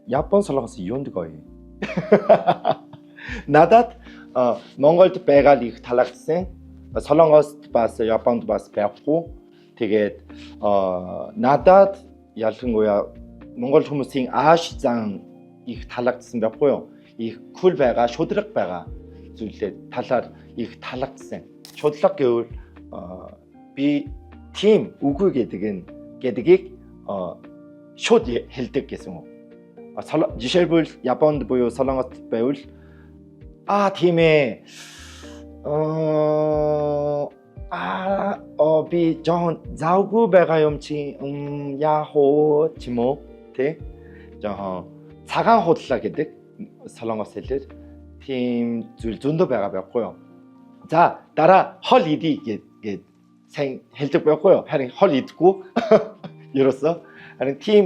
Япон, Солонгос юунд гоё? Надад Монголд байгаа л их таалагдсан. Солонгост бас, Японд бас байхгүй. Тэгээд надад ялангуяа Монгол хүмүүсийн ааш зан их таалагдсан байхгүй юу? Их cool байгаа, шударга байгаа зүйлээ талаар их таалагдсан. Шударга гэвэл би тийм үгүй гэдэг нь гэдгийг шууд хэлдэг гэсэн үг. Жишээлбэл, Японд буюу Солонгост байвал "Аа, тийм ээ. Аа, би жоохон завгүй байгаа юм чи яах вэ" ч юм уу, тий? Жоохон цагаан худлаа гэдэг солонгос хэлээр тийм зүйл зөндөө байгаа байхгүй юу? За, дараа хоол идье гээд сайн хэлдэг байхгүй юу? Харин хоол идэхгүй ерөөсөө. Харин тийм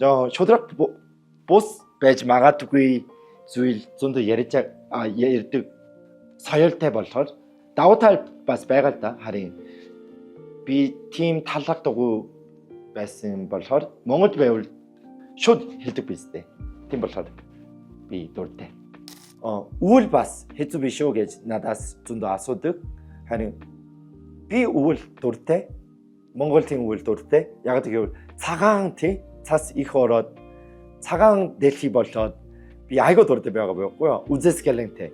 жоохон шударга бус байж магадгүй зүйл зөндөө ярьж ярьдаг соёлтой болохоор давуу тал бас байгаа л да. Харин би тийм таалагдаагүй байсан болохоор Монголд байвал шууд хэлдэг биз дээ. Тийм болохоор би дуртай. Өвөл бас хэцүү биш үү гэж надаас зөндөө асуудаг. Харин би өвөл дуртай. Монголын өвөл дуртай. Яг гэвэл цагаан, тий, цас их ороод цагаан дэлхий болоод би айгүй дуртай байгаа байхгүй юу? Үзэсгэлэнтэй.